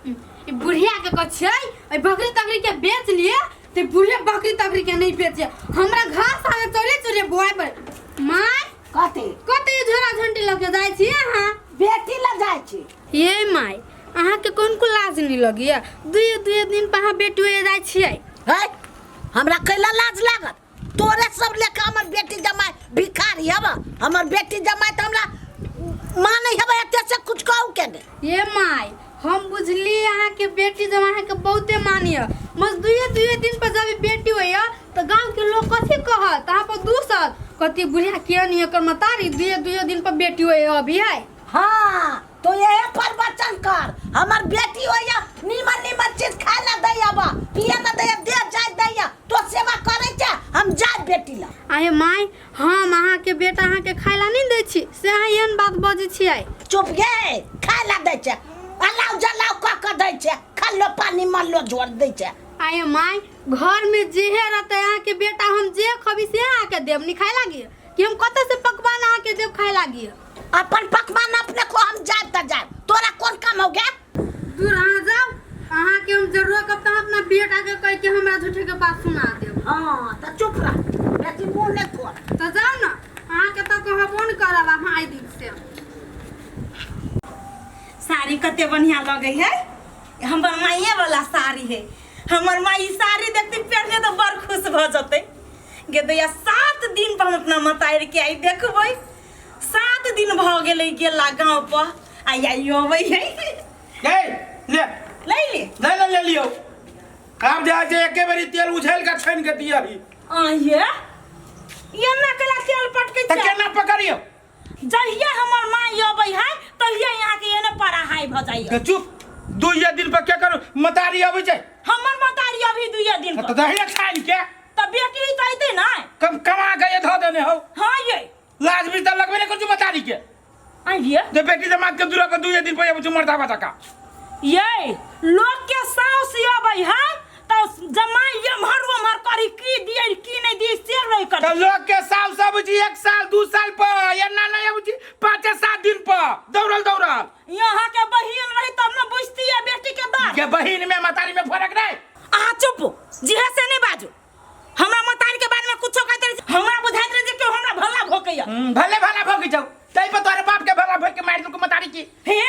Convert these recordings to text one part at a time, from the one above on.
ई बुढ़िया के कहै छियै एहि बकरी तकरी के बेच लिए ते बुढ़िया बकरी तकरी के नहीं बेचे हमरा घास आगे चोरे चोरे बोआय पर माय। कथी? कते झोरा झंटी लऽ के जाइ छी अहाँ? बेटी लग जाइ छी। ये माय, अहाँके कोन को लाज नहीं लगिया? दुए दुए दिन पर अहाँ बेटी होए जाइ छियै। है, हमरा कैला लाज लागत? तोरे सब लेके हमर बेटी जमाई भिखारी हब। हमर बेटी जमाई तऽ हमरा मानै हब, एते से कुछ कहू के ने। ये माय, हम बुझली अहाँके बेटी जमाई अहाँके बहुते मानिय, बस दुए दुए दिन पर जब बेटी होइया तऽ गाँव के लोग कथी कहत? अहाँ पर दूसत कथी, बुढ़िया किया नहीं एकर मतारी दुए दुए दिन पर बेटी होइया अभी है। हाँ, तो यही पर वचन कर, हमर बेटी होइया नीमन नीमन चीज खाए ला दैया बा, पिए ला दैया, दे जाय दैया, तो सेवा करै छै, हम जाय बेटी ला। आहे माय, हम अहाँके बेटा अहाँके खाय ला नहीं दै छी से अहाँ एहन बात बजै छियै? चुप गे, खाए ला दै छै, अलाउ जलाउ कऽ कऽ दै छै, खल्लो पानी मल्लो जोड़ दै छै। आये माय, घर में जेहे रहते अहाँके बेटा, हम जे खबी से अहाँके देब नहीं खाय लागी कि हम कतऽ से पकवान अहाँके देब खाय लागी? अपन पकवान अपने को, हम जायब तऽ जायब, तोरा कोन काम हो गया? दूर अहाँ जाओ, अहाँके हम जरूरत कब तक अपना बेटा के कह के हमरा झूठे के बात सुना देब। हाँ तऽ चुप रह, बेटी मुँह नहीं खोल। तऽ जाओ ना, अहाँके तऽ कहबो नहीं करब अहाँ आइ दिन से। साड़ी कते बढ़िया लगे है, हमर माइये वाला साड़ी है। हमर माई साड़ी देखते पहनले तो बड़ खुश भ जते। गे दैया, 7 दिन पर हम अपना मतारि के आई देखबै। 7 दिन भ गेलै गेला गाँव पर, आई आई अबै है। ए ले ले ले। ले ले ले लियो। आब जे छै एके बेरी तेल उझेल के छानि के दियही। आये एना केला तेल पटकै तऽ छै? केना पकड़ियौ? जहिया हमर माई अबै है तहिया यहाँ के एने पराहाई भ जाइए। तऽ चुप, दुइये दिन पर के करू मतारी अबै छै? हमर मतारी अभी दुइये दिन तऽ पर। दहिया छानि के। तऽ बेटी तऽ अइतै नै। कम कमा के ये धऽ देने हौ। हाँ ये। लाज भी तऽ लगबे नहि करै छौ मतारी के। आइए। जे बेटी दमाद के दूरा पर दुइये दिन पर अबै छौ मर्दाबा जकाँ। ये लोग के साउस अबै है तऽ जमाई एम्हर ओम्हर करी, की दिए की नहीं दिए से नहीं कर। तऽ लोग के साउस अबै छै 1 साल 2 साल पर, एना नहि अबै छै 5-7 दिन पर दौड़ल दौड़ल। यहाँ के बहिन रही तब न बुझती है बेटी के दर्द। के बहिन में मतारी में फर्क नहीं। अहाँ चुप, जिहे से नहीं बाजू। हमरा मतारी के बारे में कुछो कहते रहे, हमरा बुझाइत रहे जे केओ हमरा भला भोकैया। भले भला भोकै छौ, तै पर तोरे बाप के भला भोक के मारि देलकौ मतारी की। हे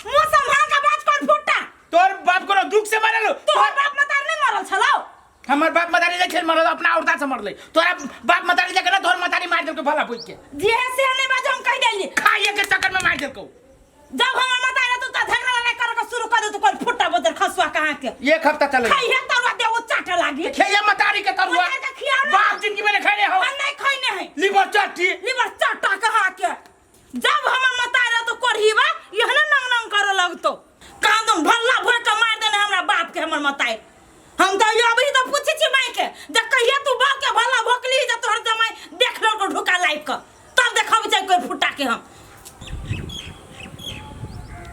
मुंह संभाल के बात कर फुट्टा। तोर बाप कोनो दुख से मरल? तोहर बाप मतारी नहीं मरल छलौ? हमर बाप मतारी जे छै मरल, अपना औरता से मरलै। तोरा बाप मतारी जे केना तोहर मतारी मारि देलकौ भला भोक के। जेहे से नहीं बाजू, हम कहि देली। खाइए के चक्कर में मारि देलकौ। जब हमर मतारी रहतौ त झगड़ा लड़ाई करे के शुरू कर देतौ, कोई फुट्टा बदल खसुआ कहाँ के। एक हफ्ता चले। खाइहे तरुआ दे, ओ चाटे लागी। खेये मतारी के तरुआ। मतारी के खियाओ ना। बाप जिंदगी में नहीं खैले हो। हम नहीं खैने है। लीवर चट्टी। लीवर चट्टा कहाँ के। जब हमर मतारी रहतौ कोढ़ीबा, एहने नंग नंग करे लगतौ। कहाँ तुम भल्ला भोर के मार देने हमरा बाप के हमर मतारी। हम तो ये अभी तो पूछी छी माई के, जे कहिया तू बाप के भल्ला भोकली जे तोहर जमाई देख ललको ढुका लाइक के, तब देखब छै कोई फुट्टा के हम।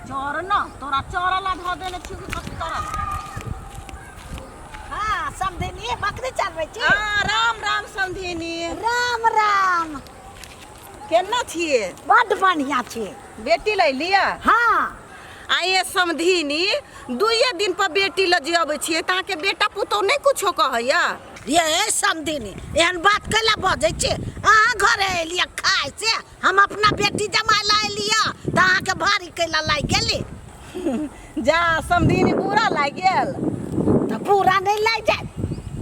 चोर न तोरा चोर ला धऽ देने छी कि कथी तोरा? हाँ समधिनी, बकरी चरबै छी? हाँ, राम राम समधिनी। राम राम। केना छियै? बड बढ़िया छी। बेटी लै लिअ? हाँ। आइए समधिनी, दुइये दिन पर बेटी लऽ जे अबै छियै तऽ अहाँके बेटा पुतोह नहि कुछो कहैया? ये समधिनी, एहन बात कैला बजै छी? अहाँ घरे एलियै खाय से, हम अपना बेटी जमाय ला एलियै तऽ अहाँके भारी कैला लागि गेली? जा समधिनी, बुरा लागि गेल? तऽ बुरा नहि लागि जायत,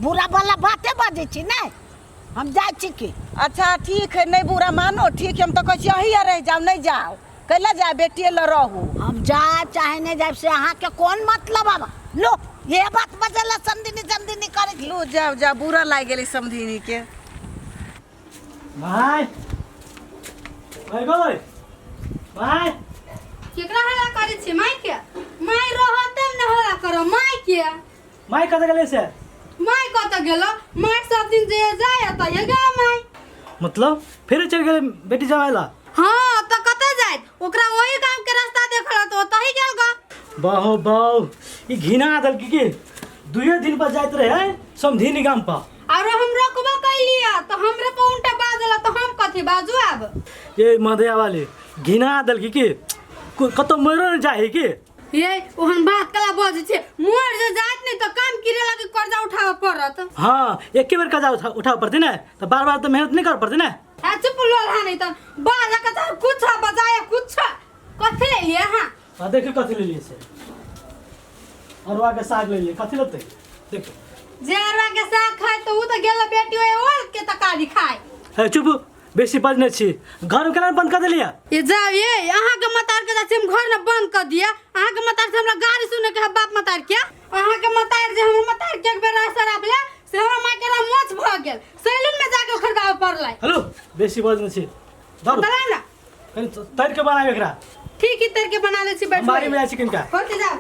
बुरा वाला बाते बजै छी नहि? हम जाइ छी की। अच्छा ठीक है, नहीं बुरा मानो, ठीक है। हम तो कहै छी अहीं रहि जाउ, नहीं जाउ, कैला जाय, बेटिए लऽ रहू। हम जायब चाहे नहीं जायब से अहाँके कोन मतलब? आब लो ये बात बजला समधिनी समधिनी करै छी। लू जाउ जाउ, बुरा लागि गेलै समधिनी के। भाइ, भाइ गई भाइ। केकरा हल्ला करै छी? माय के? माय रहत तब ने हल्ला करब माय के। माय कतऽ गेलै से? माय कतऽ गेलो? माय सब दिन जे जाय तऽ ये गेलो माय। मतलब फेर चलि गेलै बेटी जमाय ला? हाँ तऽ कतऽ जायत, ओकरा ओही गाम के रास्ता देखल तऽ ओतही गेल ग। बाहो बाहो, ई घिना देलकी की दुइये दिन पर जाइत रहे समधिनी गाम पर। आरो हम रोकबो कैलियै तऽ हमरे पर उल्टा बाजल, तऽ हम कथी बाजू आब? ये मधेया वाली घिना देलकी की कतौ मरो नहि जाइ की? ये ओहन बात कला बजै हाँ एके बेर कर्जा उठाबऽ पड़तै ने तऽ बार बार तऽ मेहनत नहि करऽ पड़तै ने। आ चुप लोल हा नहीं त बाजा के चाहे कुछ बजाए कुछ कथी ले लिए अहाँ? आ देखियौ कथी लेलियै से, अरुआ के साग लेलियै, कथी लेतै देखियौ। जे अरुआ के साग खाए तो उ तो गेल बेटी ओए ओल के तरकारी खाए। हे चुप, बेसी बजने छी, घर केना बंद कर देलियै? ये जाओ ये अहाँ के मतार के जाछी हम घर न बंद कर दिया। अहाँ के मतार से हमरा गाली सुने के है बाप मतार के। अहाँ के मतार जे हमर मतार के एक बेर शराब ले से हमरा माय के मोच भ गेल, सैलून में जाके खरीदावे पड़लै। हेलो बेसी बजने छी, धरू चला ना कनि तर के बनाबे एकरा। ठीक ही तर के बना दै छी, बैठ बाड़ी में जाइ छी कनिका। होते जाओ।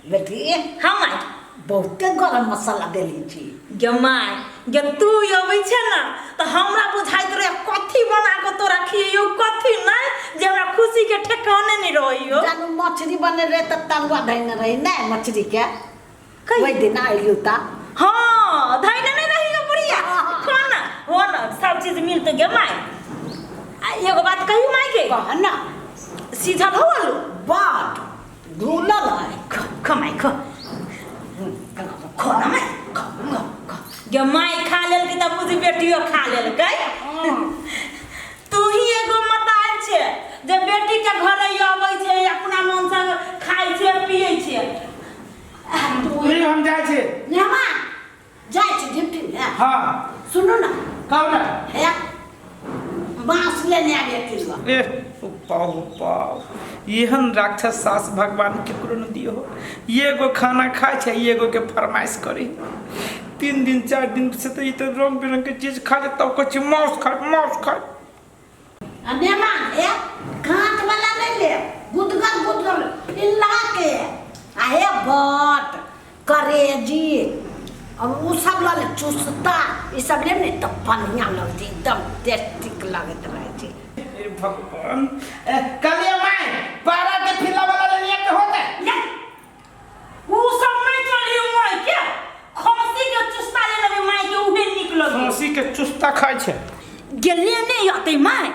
बेटी हाँ माय। बहुते गरम मसाला देली छी। गे माय गे तू अबै छै ने तऽ हमरा बुझाइत रहै कथी बना कऽ तोरा खियौ कथी नहि, जे हमरा खुशी के ठेकाने नहि रहैयो। जानू मछली बने रहे तऽ तरुआ धैने रही नहि मछली के, ओहि दिन अयलियौ तऽ। हाँ धैने नहि रही गे बुढ़िया। खो ना हो ना सब चीज मिलतै गे माय। आ एगो बात कहियौ माय के? कह ना। सीझल हो आलू? बड भूनल है। खो खो माय खो, खो ना माय खो खो खो। गे my खा लेलकै तऽ बुझी बेटियो खा लेलकै। तू ही एगो मतार छै जे बेटी के घर अबै छै अपना मन से खाइ छै पियै छै। नहीं हम जाइ छी। नेमा जाइ छी ड्यूटी में। हाँ सुनू ना। कहू ना। हे बांस लेने आबे किलो। ए पाओ पाओ, एहन राक्षस सास भगवान केकरो न दियो। एगो खाना खाइ छै एगो के फरमाइश करी। 3 दिन 4 दिन से तो ई तो रंग बिरंग के चीज खा ले तब कहै छै मांस खाय मांस खाय। आ नेमा हे कांच वाला नहीं ले, गुदगर गुदगर इल्ला के आ हे बट करेजी और उ सब ल ले चुस्ता ई सब ले ने तऽ बढ़िया लगतै, एकदम टेस्टी लगैत रहै छै। हे भगवान, कहलियै my पारा के फिला वाला लेलियै के होतै? ले, उ सब नहीं चलियो my के, खसी के चुस्ता ले लेबै my के, उहे नीक लगै। खसी के चुस्ता खाइ छै। गेले नहीं अतै my,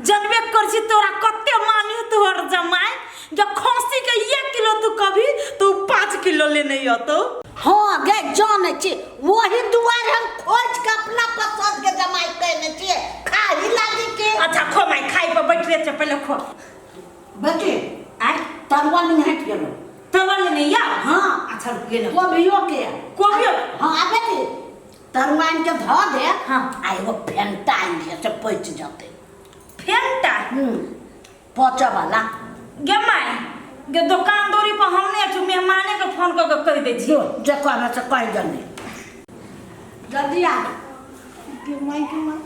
जनबे कर छी तोरा कते मानी तोहर जमाय, जब खसी के 1 किलो तू कभी तो 5 किलो लेने अतौ। हाँ गे जानै छी, वही दुआरे हम खोज के अपना पसंद के जमाय केने छियै, खाही लागी के। अच्छा खो my, खाइ पर बैठले छै पहिले खो। बेटी आय तरुआ नहीं हटि गेलो। तरुआ लेने या? हाँ। अच्छा ले ले। कोबियो के। कोबियो? हाँ आ बेटी तरुआ आनि के धऽ दे। हाँ। आ एगो फेंटा आनि दिअ से पचि जेतै। फेंटा? पचऽ वाला। गे my गे दोकान दौरी पर हम नहि छी, मेहमाने के फोन कऽ के कहि दै छी। जे कहबै से कहि देने। जल्दी आ। गे my गे my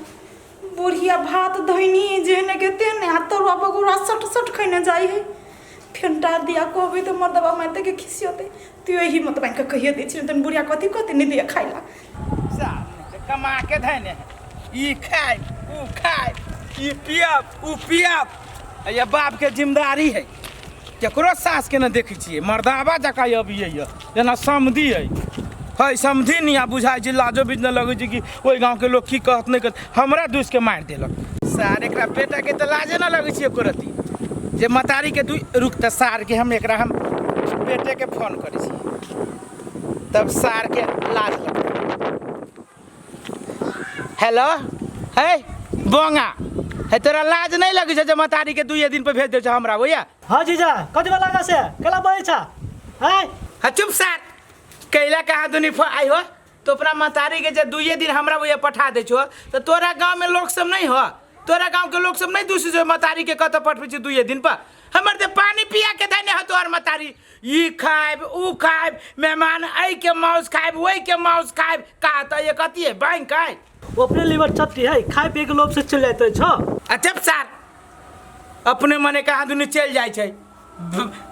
बुढ़िया भात धैनी जेहने के तेहने आ तरुआ बगुआ सट सट खैने जाइ है। फेंटा दिया कहबै तऽ मर्दबा मारिते के खिसियतै, तू एही मत बान्हि कऽ कहिए दै छी, तहन बुढ़िया कथी कहतै नहि दिया खाइ ला। कमा के धैने है, ई खाय ऊ खाय, ई पियब ऊ पियब, ये बाप के जिम्मेदारी है। केकरो सास के न देखै छियै, मर्दाबा जकाँ अबियै यऽ जेना समधी है। है समधी नहीं आ बुझाइ छै, लाजो बीच न लगै छै कि ओहि गाँवके लोक की कहत नहि कहत, हमरा दुसि के मारि देलक। सार एकरा बेटा के तऽ लाजे न लगै छै एको रत्ती, जे मतारी के दुइ रुक तऽ सार के हम एकरा हम बेटे के फोन करै छी तब सार के लाज लगतै। हेलो हे बोंगा, हे तोरा लाज नहीं लगै छौ जे मतारी के दुइये दिन पर भेज दै छौ हमरा भैया? हाँ जीजा कथी वाला लगा से केला बजै छा? हैं? हाँ चुप सार, कैला कहाँ दुनी आई हो तो अपना मतारी के जे दुइये दिन हमरा भैया पठा दै छौ तो तोरा गाँव में लोग सब नहीं हो, तोरा गाँव के लोग सब नहीं दूसरे जो मतारी के कतऽ पठबै छी दुइये दिन पर? हमर ते पानी पिया के देने हो तोहर मतारी, ई खायब ऊ खायब, मेहमान एहि के माउस खायब ओहि के माउस खायब, का तऽ ये कथी है बैंक है? वो अपने लीवर चट्टी है, खाय पिए के लोभ से चल जाते छो। अच्छा सार अपने मने कहाँ दुनू चलि जाइ छै,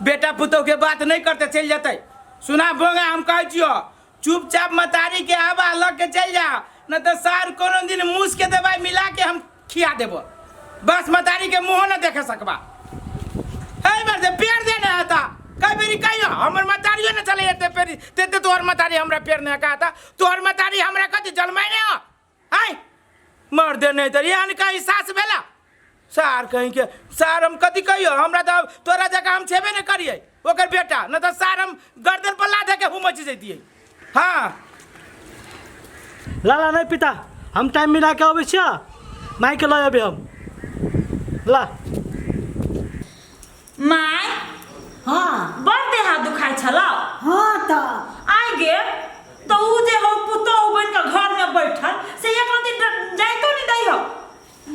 बेटा पुतोह के बात नहीं करते चलि जेतै। सुना बोंगा हम कहै छियौ चुपचाप मतारी के हवा लऽ के चलि जा, न तऽ सार कोनो दिन मूस के दवाई मिला के हम खिया देबो, बस मतारी के मुँहो न देखे सकबा। हे मर्दे पेड़ देने हता कई बेरी कहियो हमर मतारियो न चले एते पेड़ तेते तोहर मतारी हमरा पेड़ ने कहता, तोहर मतारी हमरा कथी जलमाय ने हो? आय मर्दे नहीं तर एहन कहीं सास भेला? सार कहीं के सार हम कथी कहियो हमरा तऽ तोरा जकाँ हम छेबे नहि करियै ओकर बेटा न तऽ सार हम गर्दन पर लाद के हुमच जैतियै। हाँ ला ला नहीं पिता, हम टाइम मिला के अबै छियै, माई के लऽ अबै हम। ला my हाँ बड़ देह हाथ दुखाइ छलौ। हाँ तऽ आइ गे तो उ जे हो पुतोहु बनि के घर में बैठल से एक दिन जाइतो नहीं दै हो।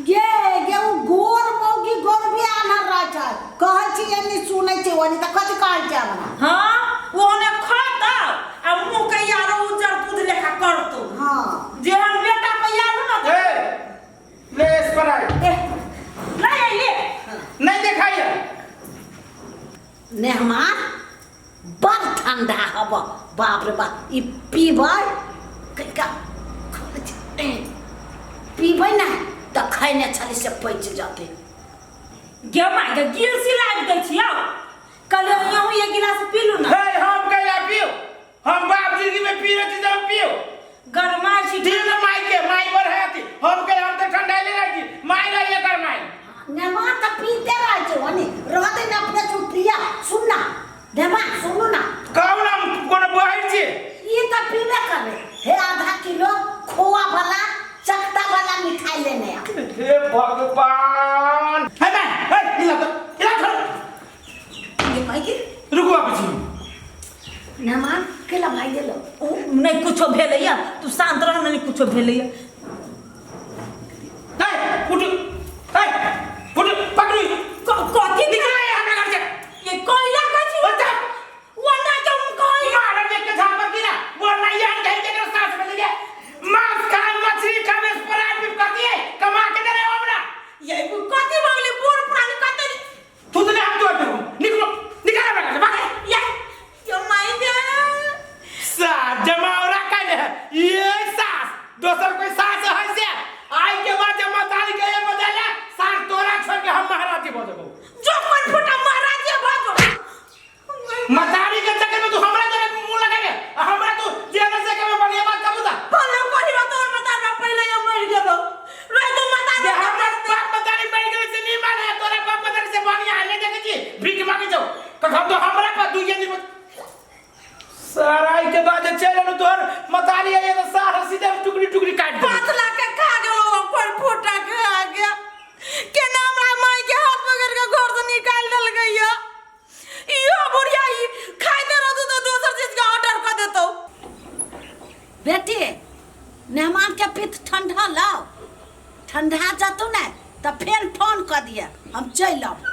गे गे उ गोर मौगी गोर भी आनर रहै छै, कहै छी एनी सुनै छै ओनी, तऽ कथी कहै छै हमरा? हाँ वो ओने खतौ आ मुंह के यारो उज्जर दूध लेखा करतौ। हाँ जे हम बेटा पे यारो ना ए ले स्प्राइट। ए नहीं आइले नहीं देखाइए। नेहमा बड़ ठंडा हब, बाप रे बाप, ई पीबै कनिका पीबै ने तऽ खैने छली से पचि जेतै। गे my गे गिलसी लागि दै छियौ, कल यहूँ एक गिलास पी लू ना। हे हम कैला पियो, हम बाप जिंदगी में पी रहे छी हम पियो। गरमा छी दिल माई के माई पर है अथी, हम के हम तो ठंडा ले रही छी, माई रही है कर माई। नेमा तऽ पीते रहै छै ओनी, रहतै ने अपने चुप पिया। सुन ना नेमा, सुनू ना। कहू ना हम कोनो बहर छी? ई तऽ पीबे करबै। हे आधा किलो खोआ वाला चकता वाला मिठाई लेने आ। हे भगवान, हे माई, हे इला तो इला छोड़। गे माई के रुको बाबूजी। नेमा केला भाई गेलो? ओ नहीं कुछो भेलैया, तू शांत रह, नहीं कुछो भेलैया। हे उठ, हे उठ, पकड़ू। कथी निकल आए हमरा घर से। ये कोयला का छी? बच्चा। वो ना जो हम कोई मारा देख के झापर की ना, वो नहीं आन कहीं के सास में ले गया। मांस खा, मछली खा, स्प्राइट भी कर दिए, कमा के दे रहे हो हमरा। ये कथी भगले बूढ़ पुरानी कते? तू तो हम तोड़ दूं। निकलो, निकल हमरा घर से, भाग। ये यो माई गे। सास जमावरा काहे है? ये सास, दोसर कोई सास है से? आई के बाद जब मतारी के ये बदले, सास तोरा छोड़ के हम महाराजी भऽ जेबौ। जो कोन फुटा महाराजी भऽ जो। मतारी के चक्कर में तू हमरा जरे मुंह लगाबे, आ हमरा तू जेना से के बढ़िया बात कहबू ता। पहले कोनी बात तोर मतार बाप पहले ये मर गेलो। रह तो मतार जे हमरा बाप मतारी मर गेल से नहीं माने, तोरा बाप मतारी से बढ़िया ले देखे छी, भीख मांगे जाओ। कखन तो हमरा पर दुइये दिन सराय के बाद चल अनु तोर मतारी आइए तो सारा सीधे टुकड़ी टुकड़ी काट दे। 5 लाख के खा गेलो कोन फुटा के आ गया। केना हमरा माई के हाथ पकड़ के घर से निकाल देल गइया। इहो बुढ़िया ई खाइते रहतौ तो दोसर चीज के ऑर्डर कर देतौ। बेटी मेहमान के पित्त ठंडा लाओ, ठंडा जतौ ने तऽ फेर फोन कऽ दिअ, हम चलि आब।